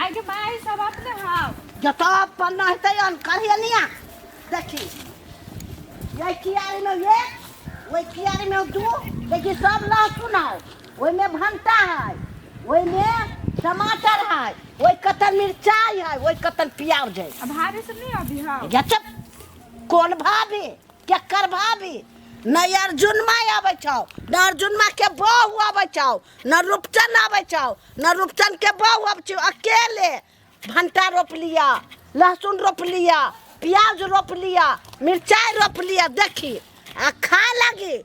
आइ के माय सब अपने हाव जतऽ अपन रहतै अनकर हेलिया देखी ये कियारी में एक ओहि कियारी में दू। देखी सब लहसुन है, ओहिमे भंटा है, ओहिमे टमाटर है, ओहि कतन मिरचाई है, ओहि कतन प्याज है। आ भाभी सब नहीं अभी हाव? या चुप, कोन भाभी, केकर भाभी? न अर्जुन माय आबै छौ, न अर्जुन माँ के बहू आबै छौ, न रूपचन आबै छौ, न रूपचन के बहू आबै छौ। अकेले भंटा रोप लिया, लहसुन रोप लिया, प्याज रोप लिया, मिरचाई रोप लिया। देखी आ खा लगी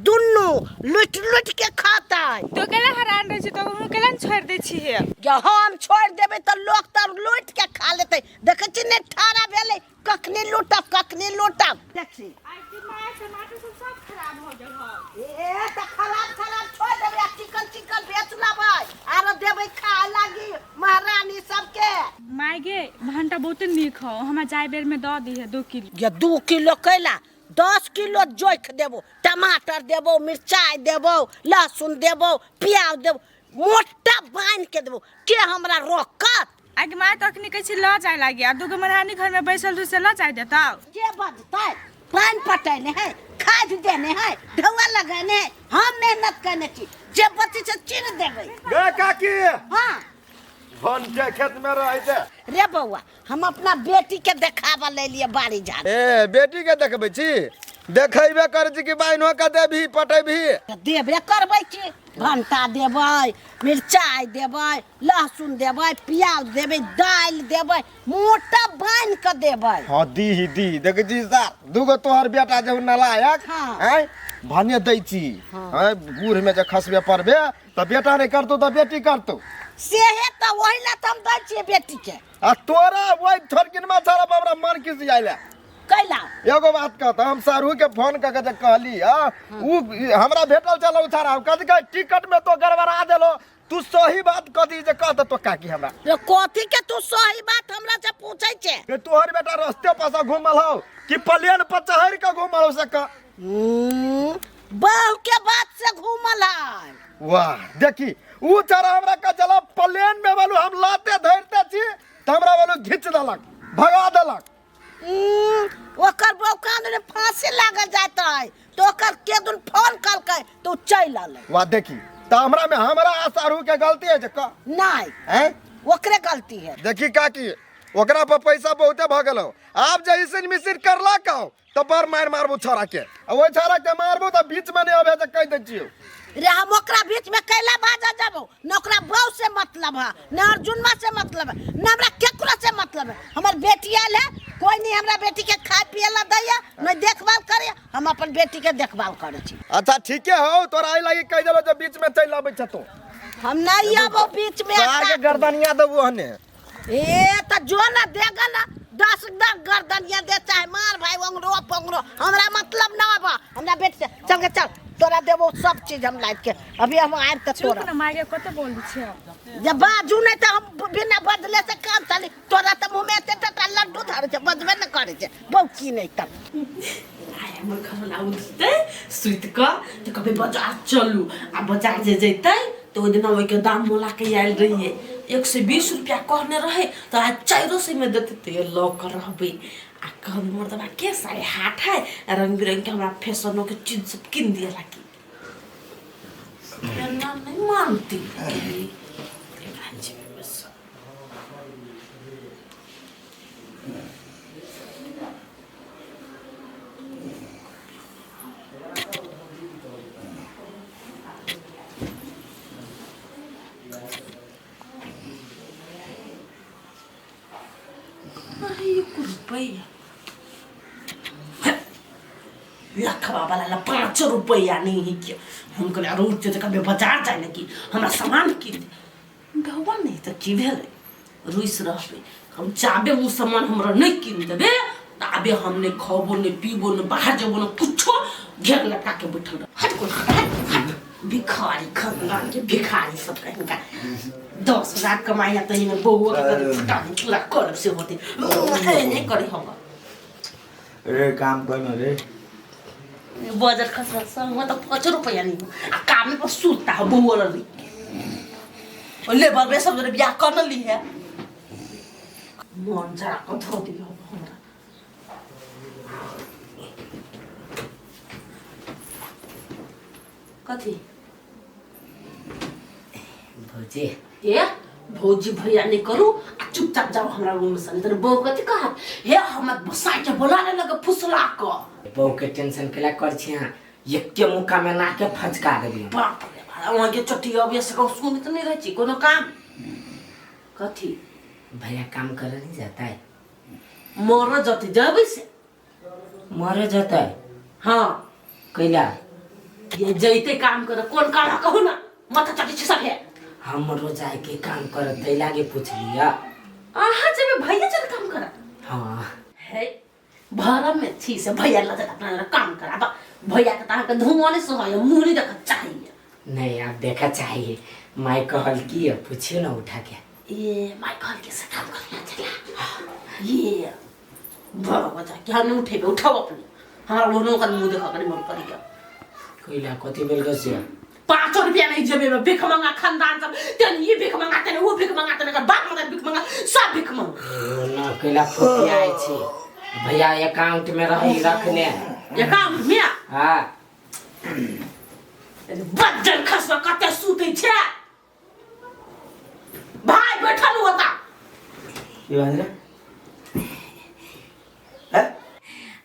दुनू लुटि लुटि के खाता। तो केला हैरान रहे छी, तो हम केला ने छोड़ दै छी हे? जब हम छोड़ देबै तऽ लोक तऽ लुटि के खा लेतै। देखै छी ने ठाड़ा भेलै, कखनी लूटब कखनी लूटब। देखी आइ के माय टमाटर सब सब खराब हो गेल हौ। ए तऽ खराब खराब छोड़ देबै आ चिकन चिकन बेच लेबै, आरो देबै खाय लागी महारानी सबके। माय गे, भंटा बहुते नीक हौ, हमरा जाय बेर में दऽ दिहे 2 किलो। ये 2 किलो कैला, 10 किलो जोखि देबो, टमाटर देबो, मिरचाई देबो, लहसुन देबो, प्याज देबो, मोटा बान्हि के देबो, के हमरा रोकत? आगे माय तो अखनी कहै छी लऽ जाय लागी, आ दूगो महारानी घर में बैसल रही से लऽ जाय देतौ? के बजतै? पानि पटेने है, खाद देने है, ढौआ लगेने है, हम मेहनत करने छी, जे बची से चीर देबै। गे काकी। हाँ। भनके खेत में रहै छै। रे बौआ, हम अपना बेटी के देखाबऽ ले लिए बाड़ी झाड़ी। ए बेटी के देखबै छी? देखेबे करै छी कि बाइनो के देबही पटेबही? तऽ देबे करबै छी, भंटा देबै, मिरचाई देबै, लहसुन देबै, प्याज देबै, दालि देबै, मोटा बान्हि कऽ देबै। हाँ दीही दीही। देखै छी सर, दूगो तोहर बेटा जे नालायक। हाँ। आँय भने दै छी। हाँ। आँय बूढ़ में जे खसबे पड़बे तऽ बेटा नहि करतौ तऽ बेटी करतौ। सेहे तऽ ओहि लए तऽ हम दै छियै बेटी के। आ तोरा ओहि थोड़किनमा छाड़ा पर हमरा मन खिसियाइल। कैला? एगो बात कहत, हम सारू के फोन कऽ के जे कहली आ उ हमरा भेटल छल उ छाड़ा, कथी कहै टिकट में तो गड़बड़ा देलो, तू सही बात कथी जे कह दे तो काकी हमरा। रे कथी के तू सही बात हमरा से पूछै छे? के तोहर बेटा रस्ते पर से घूमल हौ कि प्लेन पर चढ़ के घूमल हौ से कह। बहू के बात से घूमल है। वाह देखी उ छाड़ा हमरा कह चला प्लेन में बोलू हम लाते धरते छी त हमरा बोलू घिच देलक भगा देलक। ओकर बहू कान में फांसी लागल जात है तो ओकर के दुन फोन कलकै तो उ चलि अलै। वाह देखी त हमरा में हमरा आसारू के गलती है जे कह। नहीं। हैं? ओकरे गलती है। देखी काकी ओकरा पर पैसा बहुते भ गेलो, आब जे इसिन मिसिन करला कहो त बड़ मार मारबो छौड़ा के, आ ओहि छौड़ा के मारबो त बीच में नहीं आबे त कह दै छियौ। रे हम ओकरा बीच में कैला बाजा जाबो, न ओकरा बहू से मतलब है, न अर्जुनमा से मतलब है, न हमरा केकरो से मतलब है। हमर बेटी आयल है, कोई नहीं हमरा बेटी के खाए पिए ला दैया, न देखभाल करे, हम अपन बेटी के देखभाल करे छी। अच्छा ठीके हो, तोरा एहि लागी कह देलो जे बीच में चलि आबै छ तू। हम नहीं आबो बीच में। सार के गर्दनिया देबो हने। ए त जो ना देगा ना 10 दस गर्दनिया दे, चाहे मार भाई ओंगरो पोंगरो, हमरा मतलब ना बा, हमरा बेटी से चल के चल, तोरा देबो सब चीज हम लाइफ के। अभी हम आबि के चुप तोरा ना माय गे, कते बोल छियै? जब बाजू नहीं त हम बिना बदले से काम चली, तोरा त मुँह में एते टटा लड्डू धरे छै, बजबे न करे छै, बहु की नहीं तब। आइ हमर घरवाला उठतै सुति कऽ तऽ कहबै बाजार चलू, आ बाजार जे जैतै तऽ ओहि दिना ओहिके दाम मोला के आयल रहियै 120 रुपया कहने रहै, तऽ आइ 400 मे देतै तऽ लऽ कऽ रहबै आ कहबै मर्दबा के साढ़े हाट है, रंग बिरंग के हमरा फैशनो के चीज सब कीन दिए लागी। एना नहीं मानती एकरा जेबे सब। अरे एको रुपैया लखवा वाला ला 5 रुपैया नहीं है कि हम कहले अरे उठ जेतै कभी बाजार जाए ना कि हमरा सामान कीन दे। गौवा नहीं तऽ की भेलै, रुसि रहबै हम जाबे ओ सामान हमरा नहीं कीन देबे ताबे हम नहीं खबो नहीं पीबो नहीं बाहर जेबो नहीं कुछो, घेर लटका के बैठल रह। हट कोन हट हट भिखारी खानदान के भिखारी सब कहीं का 10,000 कमाई है तही में बउआ के कभी फुटानी चूड़ा करब से होते नहीं करे हम। रे काम कर न रे बजट खसरा संग में तो 5 रुपया नहीं हो आ काम पर सुता हो बउआ रही लेबर बे सब जने बियाह कर ली है। मन जरा कऽ धऽ दियौ हमरा। कथी? भौजी। ए भौजी भैया नहीं करू आ चुपचाप जाओ हमरा रूम से, नहीं तो बहू कथी कहत, हे हमरा बसा के बोला लेलक फुसला क। बहू के टेंशन केला कर छी अहाँ? एके मुक्का में नाके फचका देलियै। बाप रे बाप, वहाँ के चट्टी अब से कहूँ सुनैत नहीं रहै छी कोनो काम। कथी? भैया काम करे नहीं जाता है? मर जते जबै से। मरे जाता है? हाँ। कैला? ये जैते काम करे, कोन काम कहू ना, माथा चटी छी सब है। हमरो जाए के काम करत तै लागे पूछ लिया। अहाँ जेबै भैया चल काम करत? हाँ। है भरम में छी से भैया लग अपना जरा काम कराबा, भैया के तऽ अहाँके धुआं नहीं सोहाय, मुँह नहीं देखा चाहिए। नहीं आप देखा चाहिए, माई कहल की है, पूछियो ना उठा के। ये माई कहल के से काम करना चला ये बड़ा बच्चा क्या नहीं उठेबे, उठाओ अपने, हमारा लोनो का मुंह देखा करे मन पड़ गया। कैला कथी भेल गो से? 5 रुपया नहीं जेबे में, भीख मंगा खानदान सब तेन ये भीख मंगा, तेन वो भीख मंगा, तेन एकर बाप मदर भीख मंगा, सब भीख मंगा। ओ ना कैला फोकियाइ छी भैया, अकाउंट में रही रखने। अकाउंट में? हाँ। बज्जर खसवा कते सुतै छै भाई, बैठल होता। की बात रे? हैं?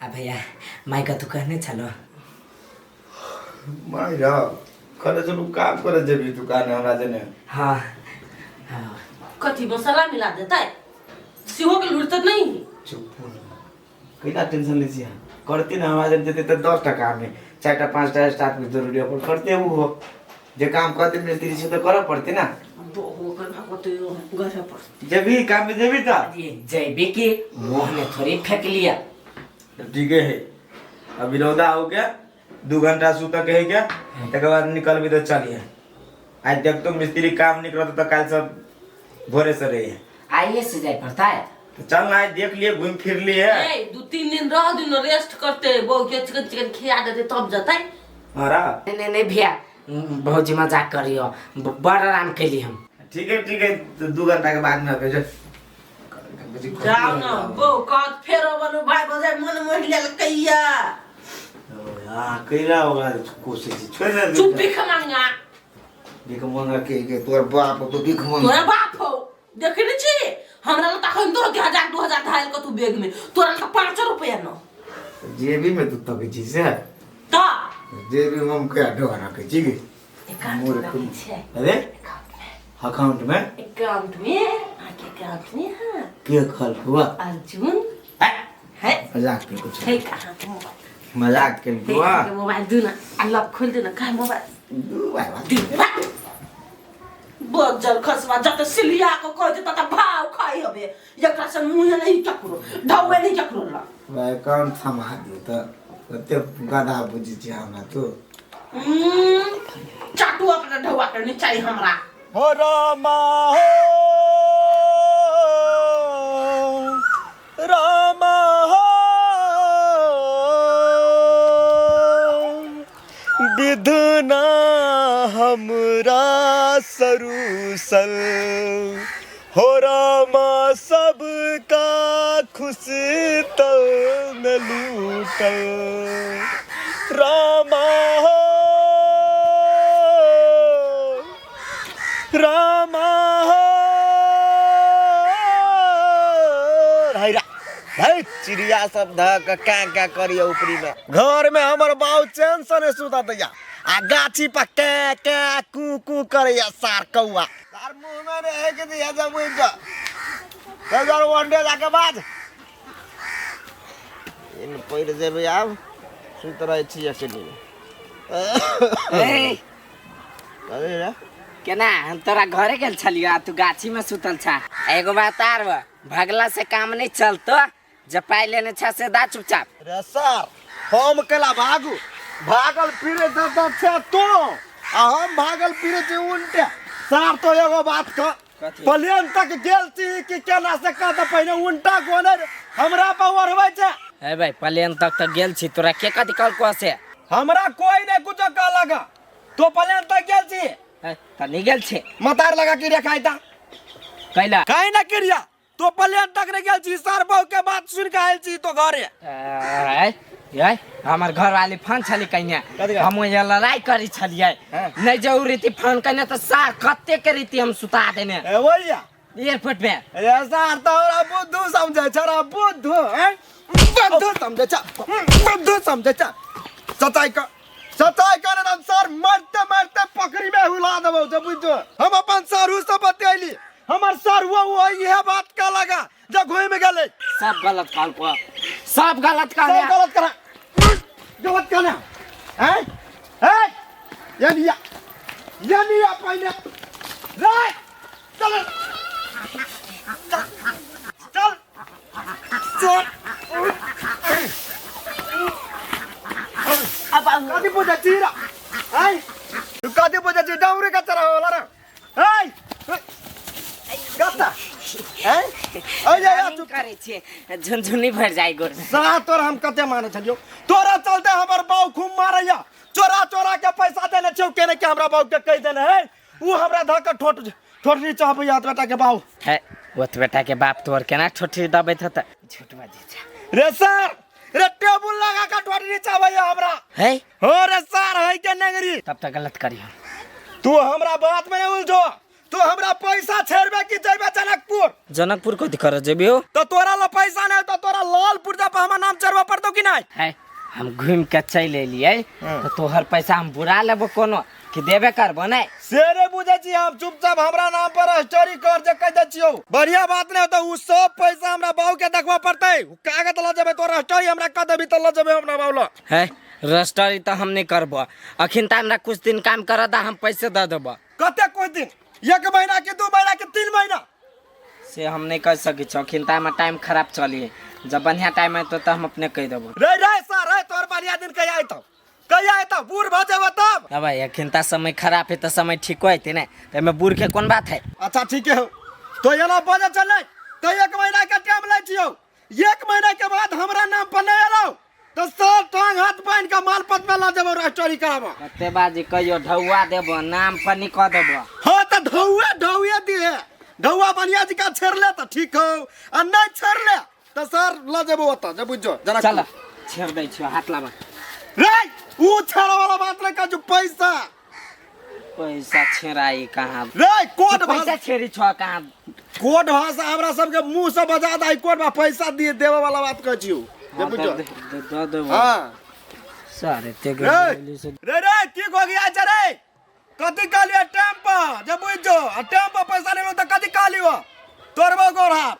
आ भैया माई का तू कहने छलो? माई रा कहने चलू काम करे जेबी दुकान हमरा जने। हाँ हाँ। कथी मसाला मिला देता है सेहो के लुड़त नहीं। चुप हो ना, कैला टेंशन लै छी अहाँ? करते ना हमरा जन जेते तऽ 10 टका में 4टा 5टा स्टाफ के जरूरी है, पर करते वो हो जे काम करते मिस्त्री से तऽ करऽ पड़ते ना। बहु ओकर भगवती घर पर जेबी काम में जेबी तऽ ये जैबे के मुंह में थोड़ी फेंक लिया। ठीक है, अभी रौदा हो गया, 2 घंटा सुत के है क्या, तकर बाद निकलबी तऽ चलिए। आज देख तो मिस्त्री काम निकलत तऽ काल्हि सब भोरे से रही है। आइए से जाए पड़ता है। तो चल ना, आज देख लिए घूम फिर लिए। ए 2-3 दिन रह दिन रेस्ट करते, बहू के चिकन चिकन खिया देते तब जतै। हरा नहीं नहीं नहीं भैया, भौजी मजाक करियो, बड़ आराम के लिए हम। ठीक है ठीक है, तो 2 घंटा के बाद में भेजो। जाओ ना बहू कहत फेर बनू भाई बजाय मन मोहि लेलकैया। हां कैला होगा कोशिश छोड़ दे। चुप भीख मांगा। भीख मांगा के तोर बाप तो भीख मांगा। तोरा बाप हो देखे नहीं छी हमरा लग तखन तो 1000 2000 धायल क तू बैग में, तोरा लग 5 रुपया न जेबी में तू तक छी से त जेबी में हम क्या ढोआ रखे छी के अकाउंट में छै। अरे अकाउंट में, अकाउंट में आके अकाउंट में। हां के खल हुआ अर्जुन है मजाक के कुछ है कहां के मोबाइल, मजाक के हुआ के मोबाइल दू ना, अल्लाह खोल दे ना का मोबाइल दू भाई बज्जर खसवा जत सिलिया को कह दे तत भाव खाई हबे, एकरा से मुंह नहीं चकरो ढौवे नहीं चकरो ला भाई अकाउंट थमा दियो त कते गधा बुझी छी हमरा तू। चाटू अपना ढौवा के नहीं चाहिए हमरा। हो रामा हो रामा हो विधना हमरा सरुसल हो रामा सबका खुशी तल में लूटल रामा हो रामा हो। भाई चिड़िया सब धऽ के का का करिए ऊपरी में। घर में हमर बाऊ चैन से नहीं सुता दैया आ गाछी पर के के कू कू करैया सार कौआ। सार मुंह में नहीं है कि दिया जब उठ जा हजार वनडे जाके बाद इन पैर जेबै आब सुति रहै छी अकेले। अरे रे केना हम तोरा घरे गेल छलियो आ तू गाछी में सुतल छा। एगो बात आर भगला से काम नहीं चलतो, जब पाई लेने छा से दा चुपचाप। रे सर हम केला भागू भागल फिरे दब छे तो आ हम भागल फिरे छी उल्टे। सर तो एगो बात कह, प्लेन तक गेल छी कि केना से कह त पहिने उल्टा गोने हमरा पर ओढ़बै छे। ए भाई प्लेन तक त गेल छी, तोरा के कथि कहलको से? हमरा कोई नहीं कुछ कहलक, तो प्लेन तक गेल छी त नहीं गेल छी। मतार लगा कि रे खाइता कैला काहे ना क्रिया तो प्लेन तक नहीं गेल छी सर बहु के बात सुन के आयल छी तो घरे। आय याय हमर घर वाली फोन छली कहिया हम ये लड़ाई करी छलियै नहीं जरूरी थी फोन कने तो सार कते के रीति हम सुता देने ए भैया एयरपोर्ट में। अरे सार तोरा बुद्धू समझे छरा बुद्धू हैं बुद्धू समझे छ बुद्धू समझे छ सताई का ना सर मरते मरते पकड़ी में हुला देबौ जे बुझो। हम अपन सारू से बतैली हमर सर हुआ इहे बात का लगा जे घुमि गेलै। सब गलत कहल को सब गलत कहल सब गलत करा गलत कहना हैं हैं ये लिया पहले रे चल चल चल अब कथी पूजा छी रा हैं तू कथी पूजा छी डौरे का चरा होला रे हैं कता हैं आ जा तू करे छी झुनझुनी भर जाई गोर सा तोरा हम कते माने छलियो तोरा चलते हमर बाऊ खूब मारैया चोरा चोरा के पैसा देने छौ केने के हमरा बाऊ के कहि देने है उ हमरा धक के ठोट ठोटरी चाहबैया बेटा के बाऊ है ओत बेटा के बाप तोर केना ठोटरी दबैत होता झूठ बाजै छ रे सर रे टेबुल लगा के ठोटरी चाहबैया हमरा है हो रे सर है के नगरी तब तक गलत करी हम। तू हमरा बात में नहीं उलझो तू हमरा पैसा छेड़बे कि जइबे जनकपुर। जनकपुर कथी कर जेबियो तो तोरा ला पैसा नहीं तो तोरा लालपुर जा पर हमर नाम चढ़बे पड़तो कि नहीं है हम घूम के चल एलियै तो तोहर पैसा हम बुरा लेबो कोनो कि देबे करबो नहीं से रे बुझे छी हम चुपचाप हमरा नाम पर स्टोरी कर जे कह दै छियौ बढ़िया बात नहीं होता उ सब पैसा हमरा बाऊ के देखबा पड़तै कागज ल जेबे तोरा स्टोरी हमरा कह देबी त ल जेबे हमरा बाऊ ल है रजिस्ट्री तो हम नहीं करबो अखिन त हमरा कुछ दिन काम कर दा हम पैसे दे देबो। कते कुछ दिन 1 महीना के 2 महीना के 3 महीना से हम नहीं कह सकै छी अखिन त हमर टाइम खराब चली जब बढ़िया टाइम है तो हम अपने कह देबो। रे रे सर रे तोर बढ़िया दिन कहिया अयतौ कहिया अयतौ बूढ़ भ जेबो तब। अब अखिन त समय खराब है तो समय ठीक होते ने त एमे बूढ़ के कोन बात है। अच्छा ठीक है तो एना बजे चलै तो 1 महीना के टाइम लै छियौ 1 महीना के बाद हमरा नाम पर नहीं एलौ तो सब टांग हाथ बांध के मालपत में ला जेबो रजिस्ट्री कराबो। कते बाजी कहियो ढौआ देबो नाम पर नहीं कह देबो। हाँ तो ढौआ ढौआ दिहे ढौआ बढ़िया जी का छेड़ ले तो ठीक हो आ नहीं छेड़ ले तो सर ला जेबो ओतऽ जे बुझो चल छेड़ दै छियो हाथ लाबा रे उ छेड़े वाला बात नहीं का पैसा पैसा छेड़ाई कहाँ रे कोड पैसा छेड़ी छो कहाँ कोड भाषा हमरा सबके मुंह से बजा दै कोड बा पैसा दिए देवे वाला बात कहै छियो जे बुझो दे देबो। हां सर एते रे रे की हो गया छै रे कथी कहलियै टाइम पर जे बुझो आ टाइम पर पैसा लेलो त कथी कहलियो तोरबो गोर हाथ।